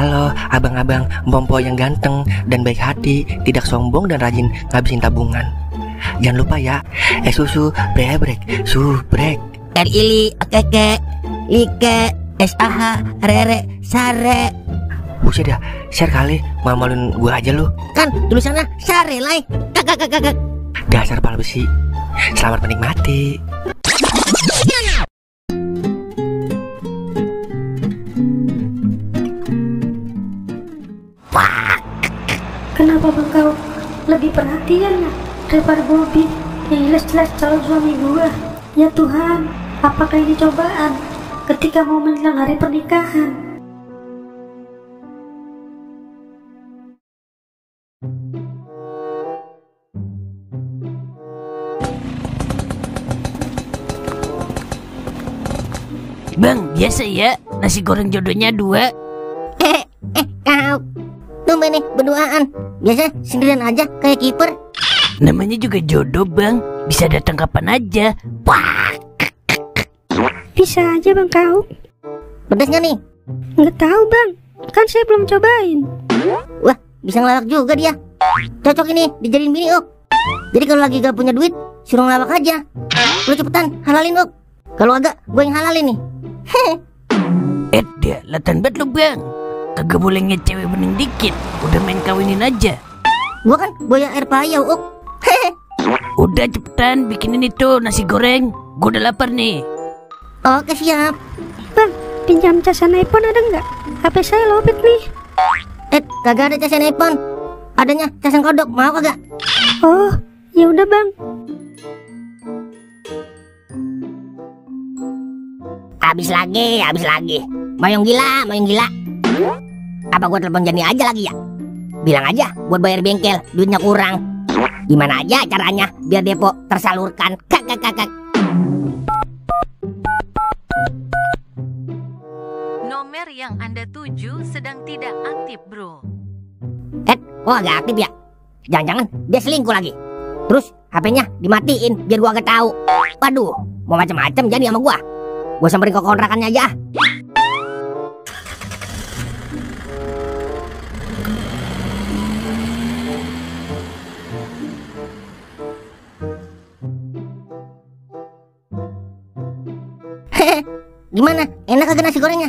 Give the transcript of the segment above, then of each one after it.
Halo abang-abang Mpompo yang ganteng dan baik hati, tidak sombong dan rajin ngabisin tabungan. Jangan lupa ya, susu brebrek, subrek. Ili, keke, like, SAH, rere, sare. Buset dah, share kali, malu-maluin gua aja lu. Kan tulisannya sare lai. Kakak. Dasar pala besi. Selamat menikmati. Kenapa bang kau lebih perhatian ya daripada Bobby yang jelas-jelas calon suami gua? Ya Tuhan, apakah ini cobaan ketika mau menjelang hari pernikahan? Bang, biasa ya, nasi goreng jodohnya 2. Kau tumben nih berduaan. Biasa sendirian aja kayak kiper. Namanya juga jodoh bang, bisa datang kapan aja. Wah. Bisa aja bang kau. Pedas gak nih? Nggak tahu bang, kan saya belum cobain. Wah, bisa ngelawak juga dia. Cocok ini dijadiin bini Ok. Jadi kalau lagi gak punya duit, suruh ngelawak aja. Lu cepetan halalin Ok. Kalau agak, gue yang halalin nih. Dia latan banget lu bang. Kagak boleh ngecewek bening dikit. Udah main kawinin aja. Gua kan boya air payau Ok. Udah cepetan bikinin itu nasi goreng. Gua udah lapar nih. Oke siap. Bang, pinjam casan iPhone ada nggak? HP saya lobet nih. Kagak ada casan iPhone. Adanya casan kodok, mau kagak? Oh, ya udah bang. Habis lagi. Mayong gila. Apa gua telepon Jani aja lagi ya? Bilang aja buat bayar bengkel, duitnya kurang. Gimana aja caranya biar depo tersalurkan. Kakak. Nomor yang Anda tuju sedang tidak aktif, bro. Kok agak aktif ya? Jangan-jangan dia selingkuh lagi. Terus HP-nya dimatiin biar gua agak tahu. Waduh, mau macam-macam Jani sama gua. Gua samperin ke kontrakannya aja. Gimana? Enak kagak nasi gorengnya?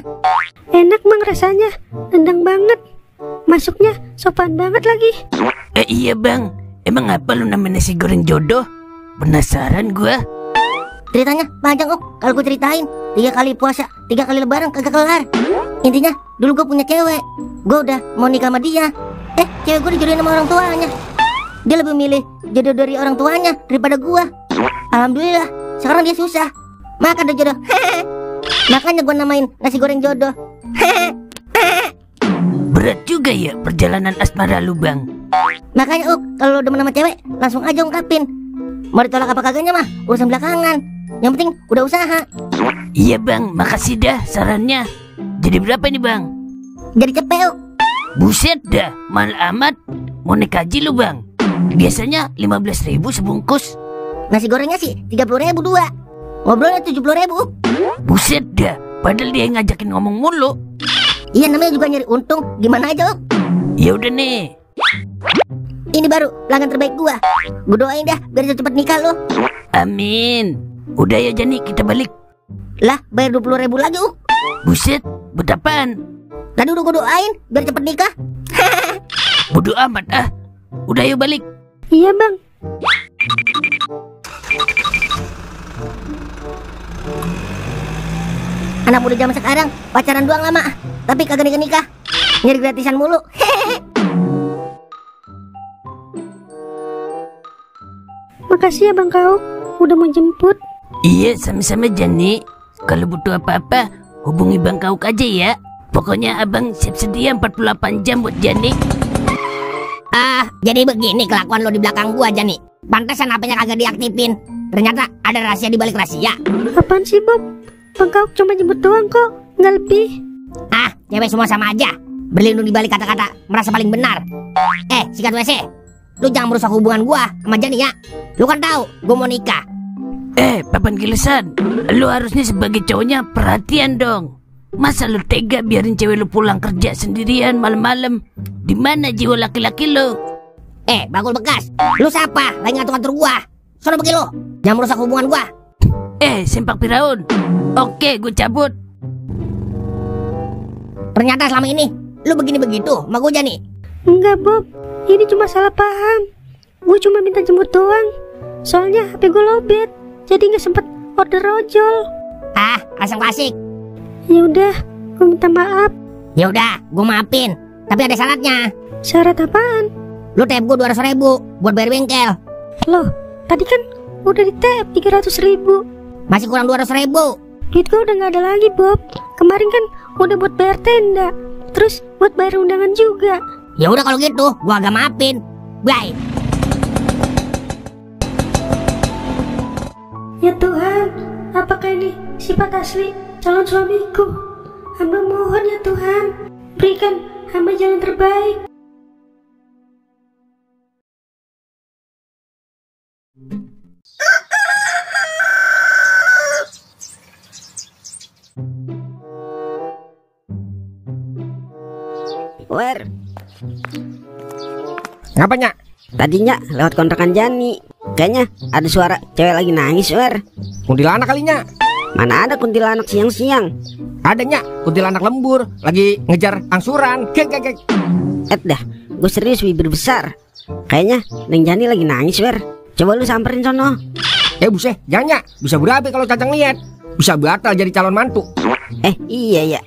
Enak bang rasanya, nendang banget. Masuknya sopan banget lagi. Iya bang, emang apa lu namanya nasi goreng jodoh? Penasaran gua. Ceritanya panjang Ok. Kalau gue ceritain 3 kali puasa, 3 kali lebaran kagak kelar. Intinya dulu gue punya cewek. Gue udah mau nikah sama dia. Cewek gue dijodohin sama orang tuanya. Dia lebih milih jodoh dari orang tuanya daripada gue. Alhamdulillah sekarang dia susah. Maka ada jodoh. Makanya gue namain nasi goreng jodoh. Berat juga ya perjalanan asmara lu bang. Makanya Ok, kalau udah nama cewek langsung aja ungkapin. Mau ditolak apa kagaknya mah urusan belakangan. Yang penting udah usaha. Iya bang, makasih dah sarannya. Jadi berapa nih bang? Jadi cepet Ok. Buset dah, mahal amat. Mau naik haji lu bang? Biasanya 15.000 sebungkus. Nasi gorengnya sih 30.000 dua. Ngobrolnya 70.000 Ok. Buset dah, padahal dia yang ngajakin ngomong mulu. Iya namanya juga nyari untung. Gimana aja Ok. Ya udah nih. Ini baru pelanggan terbaik gua. Gua doain dah biar cepet nikah lo. Amin. Udah ya Jani, kita balik. Lah bayar 20.000 lagi Ok. Buset, buat apaan? Tadi udah gua doain biar cepet nikah. Bodoh amat ah. Udah yuk balik. Iya bang. Anak muda zaman sekarang pacaran doang lama, tapi kagak nikah-nikah. Nyari gratisan mulu. Makasih ya bang kau udah mau jemput. Iya, sama-sama Jani. Kalau butuh apa-apa, hubungi Bang Kauk aja ya. Pokoknya abang siap sedia 48 jam buat Jani. Jadi begini kelakuan lo di belakang gua Jani. Pantesan HP-nya kagak diaktifin. Ternyata ada rahasia di balik rahasia. Apaan sih Bob? Bang kau cuma jemput doang kok, nggak lebih. Cewek semua sama aja. Berlindung di balik kata-kata merasa paling benar. Sikat WC. Lu jangan merusak hubungan gua sama Jani ya. Lu kan tahu gua mau nikah. Papan Gilesan, lu harusnya sebagai cowoknya perhatian dong. Masa lu tega biarin cewek lu pulang kerja sendirian malam-malam? Di mana jiwa laki-laki lu? Bakul bekas. Lu siapa? Lagi ngatur-ngatur gua. Sono pergi lu. Jangan merusak hubungan gua. Sempak Firaun. Oke, gue cabut. Ternyata selama ini lu begini begitu sama gua, Jani. Enggak, Bob. Ini cuma salah paham. Gue cuma minta jemput doang. Soalnya HP gue lobet, jadi nggak sempet order ojol. Asal klasik. Ya udah, gue minta maaf. Ya udah, gua maafin. Tapi ada syaratnya. Syarat apaan? Lu tap gua 200.000 buat bayar bengkel. Loh, tadi kan udah di tap 300.000. Masih kurang 200.000. Duit gue udah nggak ada lagi, Bob. Kemarin kan udah buat bayar tenda, terus buat bayar undangan juga. Ya udah kalau gitu, gua agak maafin. Bye. Ya Tuhan, apakah ini sifat asli calon suamiku? Hamba mohon ya Tuhan, berikan hamba jalan terbaik. Wer, Ngapanya? tadinya lewat kontrakan Jani. Kayaknya ada suara cewek lagi nangis, Wer. Kuntilanak kalinya. Mana ada kuntilanak siang-siang. Adanya kuntilanak lembur lagi ngejar angsuran. Kek. Dah, gue serius bibir besar. Kayaknya Neng Jani lagi nangis, Wer. Coba lu samperin sono. Buset, jangan bisa berabe kalau Cacang lihat. Bisa batal jadi calon mantu. Iya ya.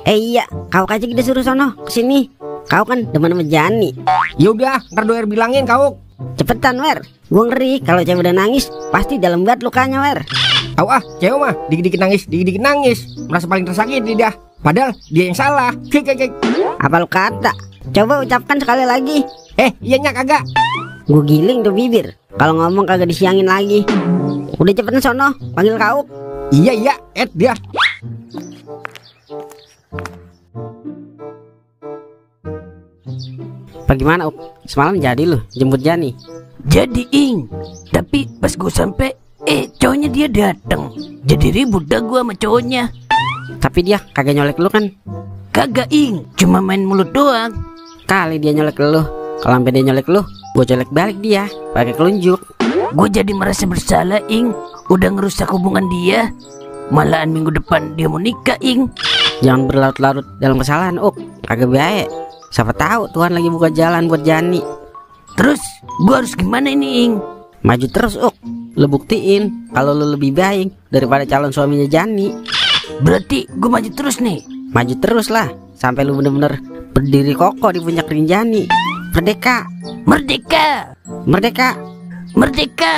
Iya, kau aja kita suruh sono kesini. Kau kan demen sama Jani. Ya udah, ntar doer bilangin kau. Cepetan, Wer. Gue ngeri kalau cewek udah nangis pasti dalam banget lukanya, Wer. Cewek mah dikit-dikit nangis. Merasa paling tersakiti dah. Padahal dia yang salah. Kek. Apa lu kata? Coba ucapkan sekali lagi. Iyanya kagak. Gue giling tuh bibir kalau ngomong kagak disiangin lagi. Udah cepetan sono, panggil kau. Iya, dia. Bagaimana, semalam jadi lu jemput Jani? Jadi Ing, tapi pas gue sampai cowoknya dia datang. Jadi ribut dah gue sama cowoknya. Tapi dia kagak nyolek lu kan? Kagak Ing, cuma main mulut doang. Kali dia nyolek lu. Kalau sampai dia nyolek lu, gue colek balik dia pakai kelunjuk. Gue jadi merasa bersalah Ing, udah ngerusak hubungan dia. Malahan minggu depan dia mau nikah Ing. Jangan berlarut-larut dalam kesalahan, kagak baik. Siapa tahu Tuhan lagi buka jalan buat Jani. Terus gue harus gimana ini Ing? Maju terus, lu buktiin kalau lu lebih baik daripada calon suaminya Jani. Berarti gue maju terus nih. Maju terus lah sampai lu bener-bener berdiri kokoh di puncak Rinjani. Merdeka. Merdeka. Merdeka. Merdeka.